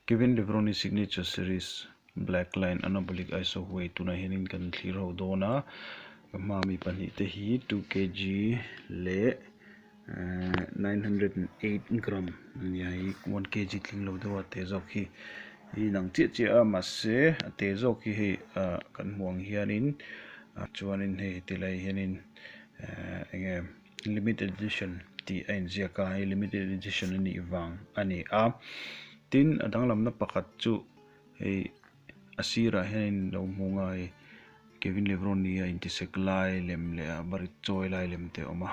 Kevin Levrone Signature Series Black Line Anabolic Iso Whey tunah hianin kan thlir ho dawn a, ka hma mi pahnih te hi 2 kg leh 908 gram ania, hei 1 kg tling lo deuh a te zawk hi hi inang chiah chiah a, mahse a te zawk hi hei kan hmuh ang hianin chuanin hei tilai hianin enge limited edition tih a inziak a, hei limited edition a nih vang a ni a. Tin, a danglamna pakhat chu hei a sirah hianin lo hmu nga, hei Kevin Levrone a intisek lai lem leh a barit chawi lai lem te a awm a,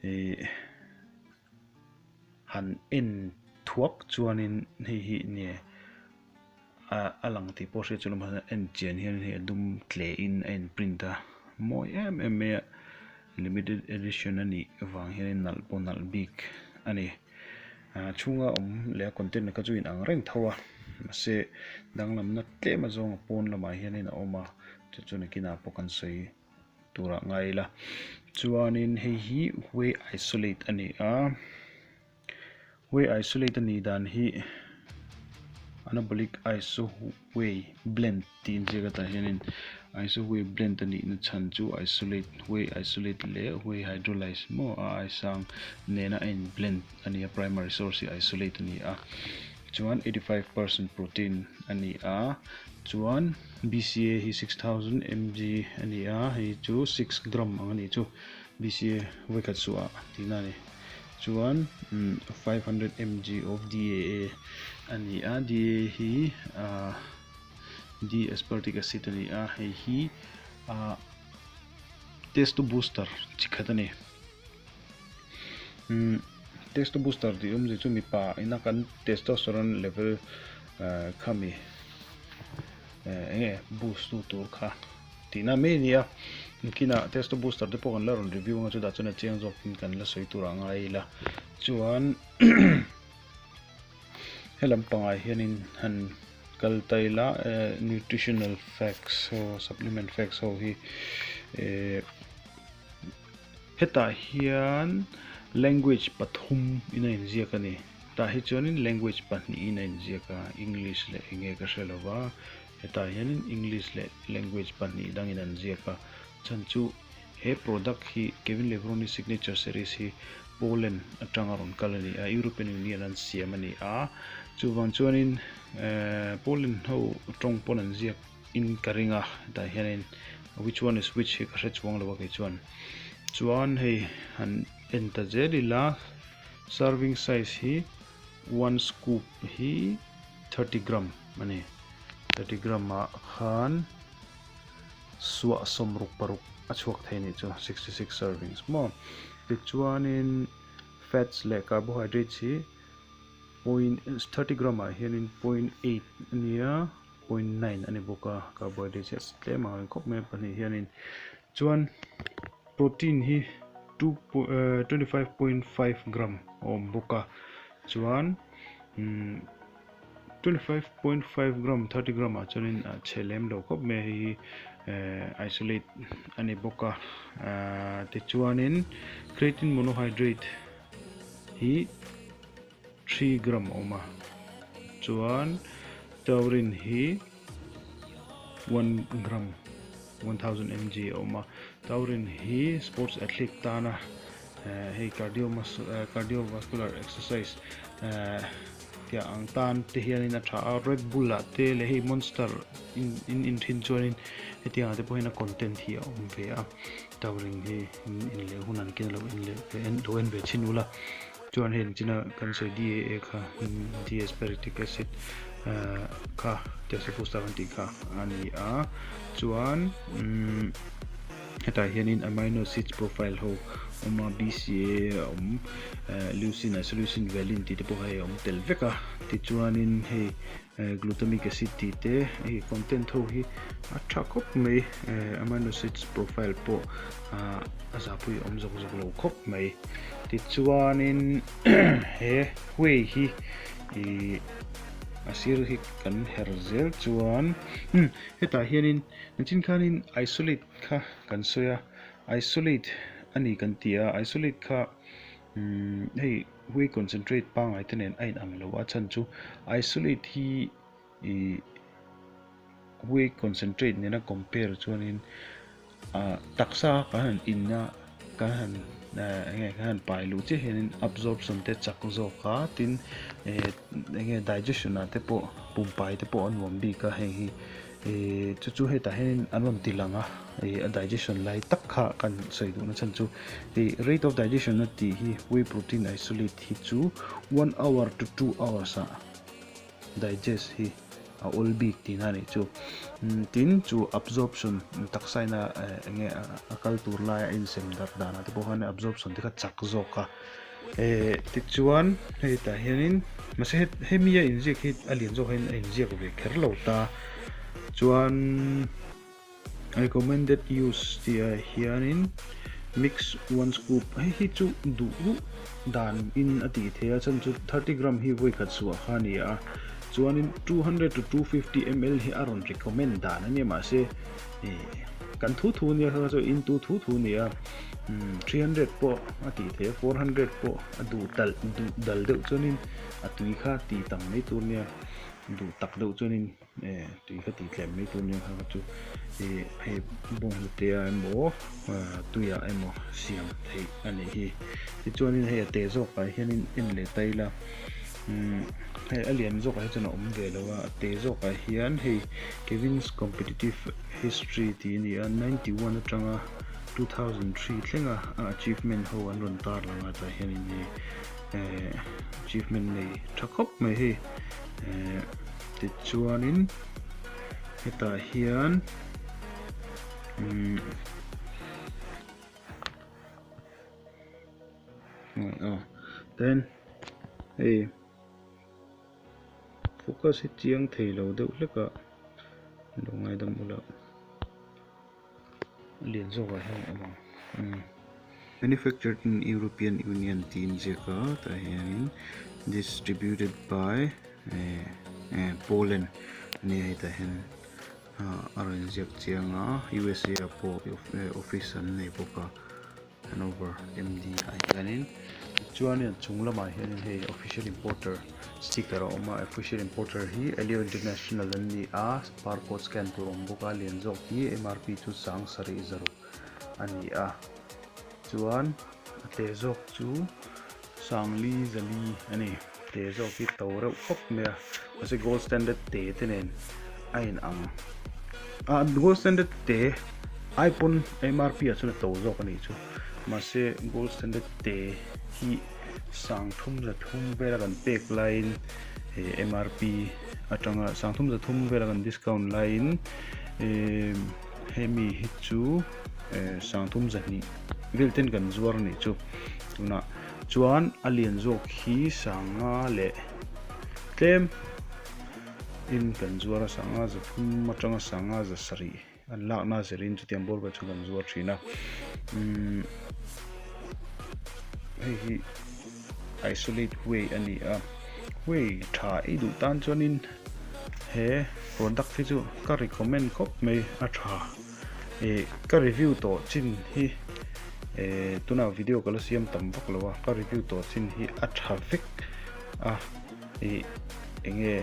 ih han en thuak chuanin hei hi nge a lang tih pawh hriat chuan en chian hian hei a dum tle in a in print a, mawi em em mai a, limited edition a nih vang hianin nalh pawh nalh bik a ni. A chhunga awm leh a content kha chu inang reng tho a, mahse danglamna tlem azawng a pawn lamah hianin a awm a, chu chu nakinah pawh kan sawi turah ngai ila. Chuanin hei hi whey isolate a ni a, whey isolate a nih dan hi anabolic iso whey blend tih inziak atah hianin iso whey blend a nihna chhan chu isolate whey isolate leh whey hydrolyze maw a aisang nena a in blend a ni a, primary source hi isolate a ni a, chuan 85% protein a ni a, chuan BCA hi 6000 mg a ni a, hei chu 6 gram ang a nih chu BCA vawikhat suah tihna a ni. Chuan 500 mg of DAA a ni a, DAA hi D-aspartic acid a ni a, hei hi testo booster chi khat a ni. Testo booster tih awmzia chu mipa ina kan testosterone level khami enge boost tu tur kha tihna mai a ni a. Nakinah testo booster te pawh kan la rawn review anga, chutah chuan a chiang zawkin kan la sawi turah ngai ila. Chuan he lampangah hianin han kal ta ila, nutritional facts ho, supplement facts ho hi hetah hian language pathum in a inziak a ni. Tah hi chuanin language pahnihin a inziak a, English leh enge ka hre lova, hetah hianin English leh language pahnih dangin an ziak a. Chhan chu he product hi Kevin Levrone Signature Series hi Poland atanga rawn kal a ni a, European Union an siam a ni a, chuvang chuanin Poland ho tawng pawn an ziak in ka ring a. Hetah hianin which one is which hi ka hre chuang lo a kei chuan. Chuan hei han en ta zel ila, serving size hi one scoop hi 30 gram a ni, 30 gram ah khan suah 66 a chhuak thei nih chu, 66 servings maw. Tichuanin fats leh carbohydrates hi point 30 gram ah hianin 0.8 a nia, 0.9 a ni bawk a, carbohydrates hi tlem ang reng khawp mai pahnih hianin. Chuan protein hi 25.5 gram a awm bawk a, chuan 25.5 gram 30 gram ah chuanin a chhe lem lo khawp mai, hei hi isolate a ni bawk a. Tichuanin creatine monohydrate hi 3 gram a awm a, chuan taurine hi 1 gram, 1000 mg a awm a. Taurine hi sports athlete tana hei cardiovascular exercise tia ang tan te hianin a tha a. Red Bull ah te leh hei Monster in in in thin chuanin hetiang ah te pawh hian a content hi a awm ve a. Taurine hi in in leh hun an ken lo en leh en lo en ve chin ula. Chuan hei china kan sawi DAA kha, D-aspartic acid kha, testo booster kan tih kha a ni a. Chuan hetah hianin amino acids profile ho awm a, BCA a awm, leucine, isoleucine, valine tih te pawh hei a awm tel vek a. Tichuanin hei glutamic acid tih te, hei content ho hi a tha khawp mai. Amino acids profile pawh a zahpui awm zawk zawk lo khawp mai. Tichuanin he whey hi ih a sir hi kan her zel chuan hetah hianin nichin khanin isolate kha kan sawi a, isolate a ni kan ti a, isolate kha hei. whey concentrate pangngai te nen a in ang lo a chhan chu isolate hi ih whey concentrate nena compare chuanin ah taksa kan han in a kan han eh eng nge kan han pai luh chiah hianin absorption te chak zawk a tin eh eng nge digestion ah te pawh pumpai te pawh a nuam bik a heng hi eh chu chu hetah hianin an rawn ti lang a ih a digestion lai tak kha kan sawi duhna chhan chu ih rate of digestion a tih hi whey protein isolate hi chu one hour to two hours ah. Digest hi a awl bik tihna a nih chu. Tin, chu absorption taksa ina eng nge a kal tur laia a insem darh danah te pawh khan absorption te kha chak zawk a. Tichuan hei tah hianin mahse hemi a inziak hi a lian zawk hian a inziak ve kher lo ta. Chuan Recommended use tih ah hianin mix one scoop hei hi chu duh duh dan in a tih theih a chhan chu 30 gram hi vawi khat suah kha a ni a chuanin 200 to 250 ml hi a rawn recommend dan a nia mahse ih kan thu thu nia kha chu in tu thu thu a ni a 300 pawh a tih theih a 400 pawh a duh talh duh dal deuh chuanin a tui kha tih tam mai tur nia duh tak deuh chuanin. Eh tui ka tih tlem mai tur nia kha chu ih hei bawnghnute ah emaw tuiah emaw siam theih a nih hi tichuanin hei a te zawkah hianin en leh ta ila umm hei a lian zawkah hi chuan a awm ve lo a a te zawkah hian hei Kevin's competitive history tih a ni a 91 atanga 2003 thlenga a achievement ho an rawn tar lang a tah hianin hei eh achievement nei tha khawp mai hei eh. Tichuanin hetah hian umm aw then hei focus hi chiang thei lo deuh hlek a lo ngaidam ula a lian zawkah hian a awm ang umm manufactured in European Union tih inziak a tah hianin distributed by eh eh Poland a nia hetah hian ah a rawn inziak chiang a USA ah pawh office an nei bawk a. Hanover MD ah hianin chuanin a chung lamah hianin hei official importer sticker a awm a official importer hi Elio International an ni a barcode scan tur a awm bawk a lian zawk hi MRP chu sang sarih zaruk a ni a chuan a te zawk chu sangli zali a ni te zawk hi to reuh khawp mai a mahse gold standard te te nen a in ang ah gold standard te ai pawn MRP ah chuan a to zawk a nih chu mahse gold standard te hi sang thum za thum vela kan pek laiin eh MRP atanga sang thum za thum vela kan discount laiin eh hemi hi chu eh sang thum zahnih vel ten kan zuar a nih chu tunah chuan a lian zawk hi sanga leh tlem in kan zuar a sanga za thum atanga sanga za sarih an lakna zirin chutiang bawr vel chu kan zuar thin a umm hei hi isolate whey a ni a whey tha ei duh tan chuanin he product hi chu ka recommend khawp mai a tha ih ka review tawh chin hi eh tunah video ka la siam tam vak lo a ka review tawh chin hi a tha vek a. Ih enge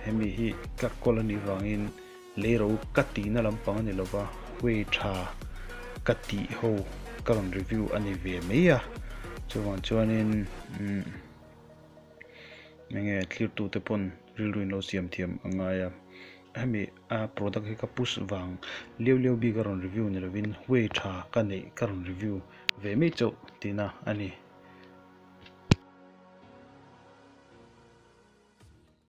hemi hi ka kawl anih vangin leiro ka tihna lampang a ni lova way tha ka tih ho ka rawn review a ni ve mai a chuvang chuanin umm enge thlirtute pawn rilru in lo siam thiam a ngai a hemi a product hi ka push vang liau liau bik a rawn review ni lovin way tha ka neih ka rawn review ve mai chauh tihna a ni.